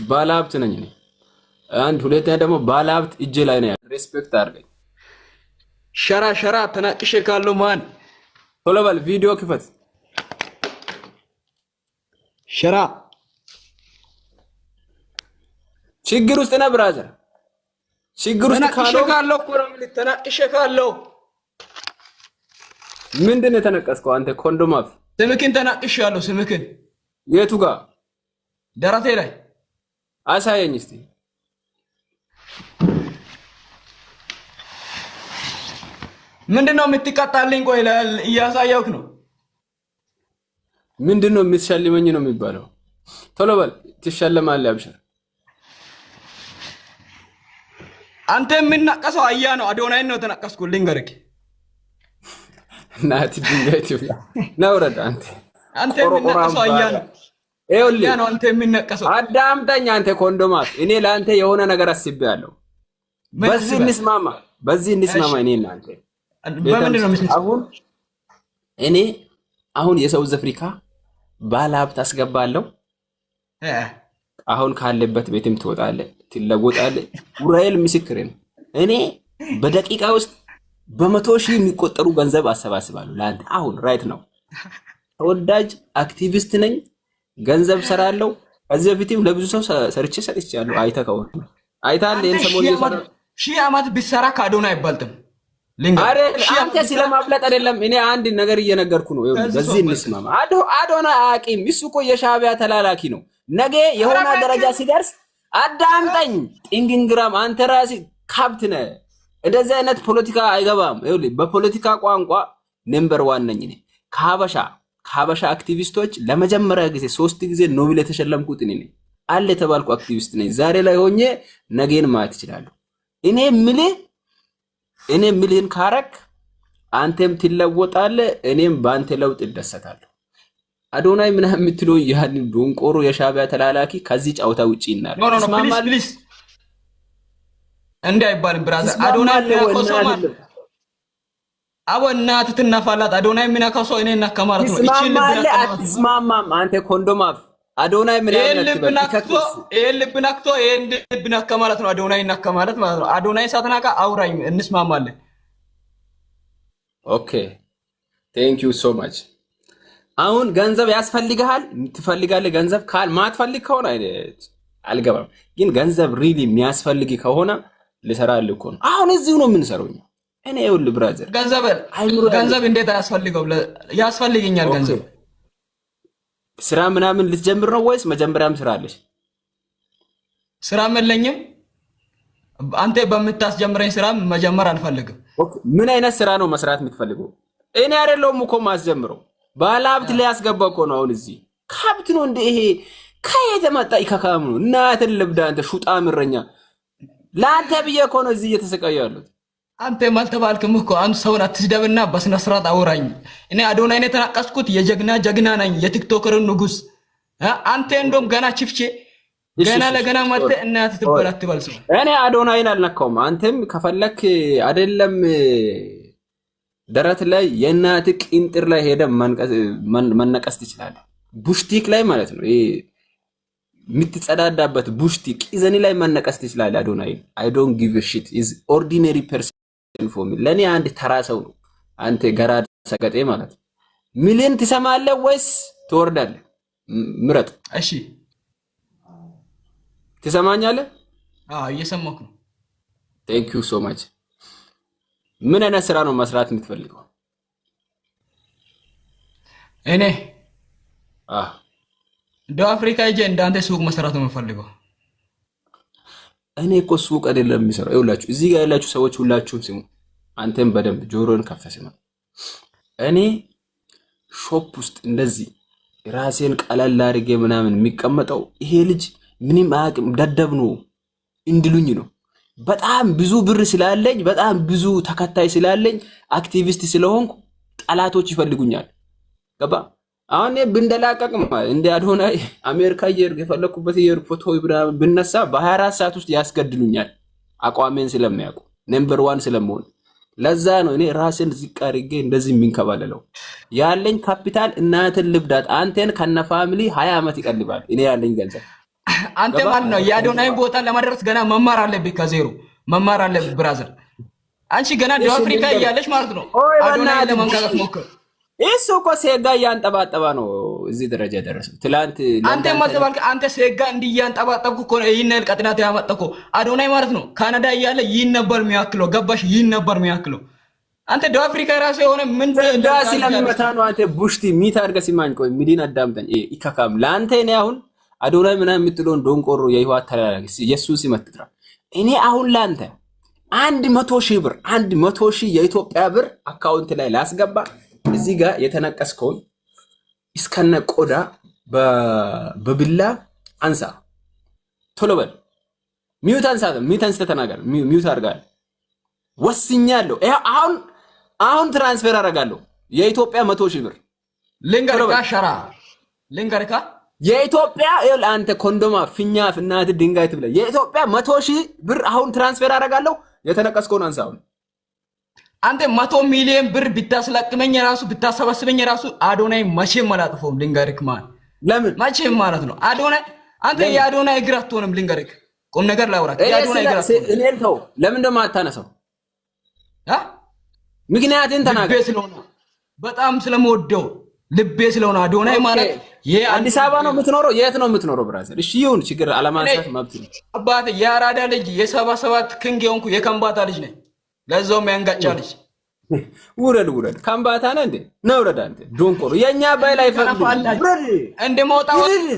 ባለሀብት ነኝ እኔ። አንድ ሁለተኛ ደግሞ ባለሀብት እጄ ላይ ነው ያለው። Respect አድርገኝ። ሸራ ሸራ ተናቅሼ ካለው ማን ቶሎ በል ቪዲዮ ክፈት። ሸራ ችግር ውስጥ ነህ brother፣ ችግር ውስጥ ተናቅሼ ካለው ካለው እኮ ነው የምልህ። ተናቅሼ ካለው ምንድን ነው የተነቀስከው አንተ? ኮንዶም አፍ ስምክን ተናቅሼ ያለው ስምክን የቱ ጋር ደረቴ ላይ አሳየኝ እስቲ። ምንድን ነው የምትቀጣልኝ? ቆይ እያሳየውክ ነው። ምንድን ነው የምትሸልመኝ ነው የሚባለው? ቶሎ በል ትሸለማለህ። አብሽር። አንተ የምናቀሰው አያ ነው። አዶናይን ነው የተናቀስኩ። ልንገርክ፣ እናት ድንጋይ ትብላ። ና ውረድ አንተ። አንተ የምናቀሰው አያ ነው። ይኸውልህ አያ ነው አንተ የሚነቀሰው። አዳምጠኝ አንተ ኮንዶማት፣ እኔ ለአንተ የሆነ ነገር አስቤያለሁ። ምን በዚህ አስበህ? እንስማማ፣ በዚህ እንስማማ። እኔ እና አንተ በምንድን ነው የምትስማማው? አሁን እኔ አሁን የ South Africa ባለሀብት አስገባለሁ። አሁን ካለበት ቤትም ትወጣለህ፣ ትለወጣለህ። ኡራኤል ምስክሬ ነው። እኔ በደቂቃ ውስጥ በ100,000 የሚቆጠሩ ገንዘብ አሰባስባለሁ ለአንተ አሁን right now። ተወዳጅ አክቲቪስት ነኝ። ገንዘብ ሰራለሁ። ከዚህ በፊትም ለብዙ ሰው ሰርቼ ሰጥቻለሁ። አይተህ ከሆነ አይተሃል። አንተ ይሄን ሰሞን ሺህ እየሰራ ዓመት ሺህ ዓመት ቢሰራ ከአዶናይ አይበልጥም። ልንገርህ፣ አረ ሺህ አንተ ዓመት ቢሰራ ስለማብለጥ አይደለም። እኔ አንድ ነገር እየነገርኩ ነው። ይኸውልህ ከዚህ ሰው በዚህ አይበልጥም። እንስማማ። አዶናይ አያውቅም። እሱ እኮ የሻዕቢያ ተላላኪ ነው። ነገ ኧረ የሆነ ደረጃ እባክህ ሲደርስ አዳምጠኝ። ጢንግንግራም አንተ ራስህ ካብት ነህ። እንደዚህ አይነት ፖለቲካ አይገባም። ይኸውልህ በፖለቲካ ቋንቋ number one ነኝ እኔ። ከሀበሻ አክቲቪስቶች ለመጀመሪያ ጊዜ 3 ጊዜ ኖቤል የተሸለምኩት እኔ ነኝ። አለ የተባልኩ አክቲቪስት ነኝ። ዛሬ ላይ ሆኜ ነገን ማየት እችላለሁ። እኔ ምልህ እኔ ምልህን ካረክ አንተም ትለወጣለህ፣ እኔም በአንተ ለውጥ እደሰታለሁ። አዶናይ ምናምን የምትለው ያንን ዶንቆሮ የሻዕቢያ ተላላኪ ከዚህ ጨዋታ ውጪ ይናል። No, no, no, please. ትስማማለህ? Please፣ እንዲህ አይባልም brother። አዶናይ ትስማማለህ ወይ? የሚያውቀው ሰው ማለት እናትህ አቦ እናትህ ትነፋላት። አዶናይ የሚነካው ሰው እኔ ነካ ማለት ነው። እቺ ልብ ትስማማለህ? ነካ ማለት ነው። አትስማማም? አንተ ኮንዶም አፍ አዶናይ ይሄን ምናምን ልብ አትበል። ነክቶ ይከክስ ይሄን ልብ ነክቶ ይሄን ልብ ነካ ማለት ነው። አዶናይ ነካ ማለት ማለት ነው። አዶናይ ሳትነካ አውራኝ፣ እንስማማለን። Okay, thank you so much። አሁን ገንዘብ ያስፈልግሃል፣ ትፈልጋለህ? ገንዘብ ካል ማትፈልግ ከሆነ አልገባም። ግን ገንዘብ really የሚያስፈልግ ከሆነ ልሰራልህ እኮ ነው። አሁን እዚሁ ነው የምንሰራው እኛ። እኔ ይኸውልህ brother ገንዘብ አይምሮ ያለ ገንዘብ እንዴት አያስፈልገውም? ያስፈልገኛል Okay ገንዘብ። ስራ ምናምን ልትጀምር ነው ወይስ መጀመሪያም ስራ አለሽ? ስራም የለኝም። አንተ በምታስጀምረኝ ስራ መጀመር አልፈልግም። Okay፣ ምን አይነት ስራ ነው መስራት የምትፈልገው? እኔ አይደለሁም እኮ ማስጀምረው፣ ባለሀብት ሊያስገባ እኮ ነው። አሁን እዚህ ከሀብት ነው እንደ ይሄ ከየት የመጣ ኢካካም ነው? እናትን ልብዳ አንተ ሹጣ ምረኛ። ለአንተ ብዬ እኮ ነው እዚህ እየተሰቃዩ ያሉት። አንተም አልተባልክም እኮ። አንድ ሰውን አትስደብና በስነ ስርዓት አውራኝ። እኔ አዶናይን የተናቀስኩት የጀግና ጀግና ነኝ፣ የቲክቶከርን ንጉስ። አንተ እንደውም ገና ችፍቼ እሺ ገና እሺ ለገና sorry መጥተህ እናትህ sorry፣ ትበል አትበል ሰው። እኔ አዶናይን አልነካውም። አንተም ከፈለክ አይደለም ደረት ላይ የእናት ቂንጥር ላይ ሄደ መነቀስ ትችላለህ። ቡሽቲክ ላይ ማለት ነው። ይሄ የምትጸዳዳበት ቡሽቲ ቂዘኒ ላይ መነቀስ ትችላለህ። አዶናይን I don't give a shit, is ordinary person for me። ለእኔ አንድ ተራ ሰው ነው። አንተ ገራድ ሰገጤ ማለት ነው። ሚሊዮን ትሰማለህ ወይስ ትወርዳለህ? ምረጥ። እሺ። ትሰማኛለህ? አዎ፣ እየሰማሁ ነው። Thank you so much። ምን አይነት ስራ ነው መስራት የምትፈልገው? እኔ አህ ደቡብ አፍሪካ ሄጄ እንዳንተ ሱቅ መስራት ነው የምፈልገው። እኔ እኮ ሱቅ አይደለም የሚሰራው። ይኸውላችሁ እዚህ ጋር ያላችሁ ሰዎች ሁላችሁም ስሙ። አንተም በደንብ ጆሮን ከፍተህ ስማ። እኔ shop ውስጥ እንደዚህ ራሴን ቀለል አድርጌ ምናምን የሚቀመጠው ይሄ ልጅ ምንም አያውቅም ደደብ ነው እንድሉኝ ነው። በጣም ብዙ ብር ስላለኝ፣ በጣም ብዙ ተከታይ ስላለኝ፣ አክቲቪስት ስለሆንኩ ጠላቶች ይፈልጉኛል። ገባ? አሁን እኔ ብንደላቀቅ እንደ አዶናይ አሜሪካ እየሄድኩ የፈለኩበት እየሄድኩ ፎቶ ምናምን ብነሳ በ24 ሰዓት ውስጥ ያስገድሉኛል። አቋሜን ስለሚያውቁ number one ስለመሆን። ለዛ ነው እኔ ራሴን ዝቅ አድርጌ እንደዚህ የሚንከባለለው። ያለኝ ካፒታል እናትን ልብዳት አንተን ከነ family 20 ዓመት ይቀልባል። እኔ ያለኝ ገንዘብ አንተ ገባ ማለት ነው የአዶናይ ቦታ ለመድረስ ገና መማር አለብህ፣ ከዜሮ መማር አለብህ brother። አንቺ ገና ደቡብ እሺ አፍሪካ ልንገርህ። እያለች ማለት ነው ኦይ አዶናይ በእናትህ ለመንካት ሞክር። እሱ እኮ ሴጋ እያንጠባጠባ ነው እዚህ ደረጃ የደረሰው። ትላንት አንተ ለንደን ማዘባልክ አንተ ሴጋ እንዲያንጠባጠብኩ እኮ ነው ይህን ያህል ቀጥናት ያመጣኮ። አዶናይ ማለት ነው ካናዳ እያለ ይህን ነበር የሚያክለው። ገባሽ? ይህን ነበር የሚያክለው። አንተ ደቡብ አፍሪካ ራሱ የሆነ ምን ሴጋ ስለሚመታ ነው። አንተ ቡሽቲ mute አድርገህ ሲማኝ፣ ቆይ ሚዲን አዳምጠኝ። ይካካም ለአንተ እኔ አሁን አዶናይ ምናምን የምትለውን ዶንቆሮ የህወሓት ተላላኪ የእሱን ስም አትጥራ። እኔ አሁን ለአንተ 100,000 ብር፣ 100,000 የኢትዮጵያ ብር account ላይ ላስገባ፣ እዚህ ጋር የተነቀስከውን እስከነ ቆዳ በቢላ አንሳ፣ ቶሎ በል። Mute አንሳ፣ mute አንስተህ ተናገር። Mute አድርገሃል። ወስኛለሁ። ይኸው አሁን አሁን transfer አደርጋለሁ የኢትዮጵያ 100,000 ብር። ልንገርካ ሸራ ልንገርካ። የኢትዮጵያ ይኸውልህ፣ አንተ ኮንዶማ ፊኛ እናትህ ድንጋይ ትብላ። የኢትዮጵያ 100,000 ብር አሁን transfer አደርጋለሁ። የተነቀስከውን አንሳ አሁን። አንተ 100 ሚሊዮን ብር ብታስለቅመኝ ራሱ፣ ብታሰበስበኝ ራሱ አዶናይ መቼም አላጥፈውም። ልንገርክ ማለት ለምን? መቼም ማለት ነው። አዶናይ አንተ የአዶናይ እግር አትሆንም። ልንገርክ፣ ቁም ነገር ላውራክ። የአዶናይ እግር አትሆንም። እኔን ተው። ለምን ደግሞ አታነሳው? አ ምክንያትን ልቤ ተናገር። ስለሆነ፣ በጣም ስለምወደው ልቤ ስለሆነ አዶናይ ማለት ይሄ አዲስ አበባ ነው የምትኖረው? የት ነው የምትኖረው brother? እሺ ይሁን፣ ችግር አለማንሳት መብት ነው። አባቴ የአራዳ ልጅ፣ የ77 king የሆንኩ የከምባታ ልጅ ነኝ። ለዛውም ያንጋጫ ልጅ። ውረድ ውረድ። ከምባታ ነህ እንዴ? ነው ውረድ። አንተ ዶንቆሮ የእኛ ባይል አይፈቅዱም። ውረድ እንደመውጣ ውረድ።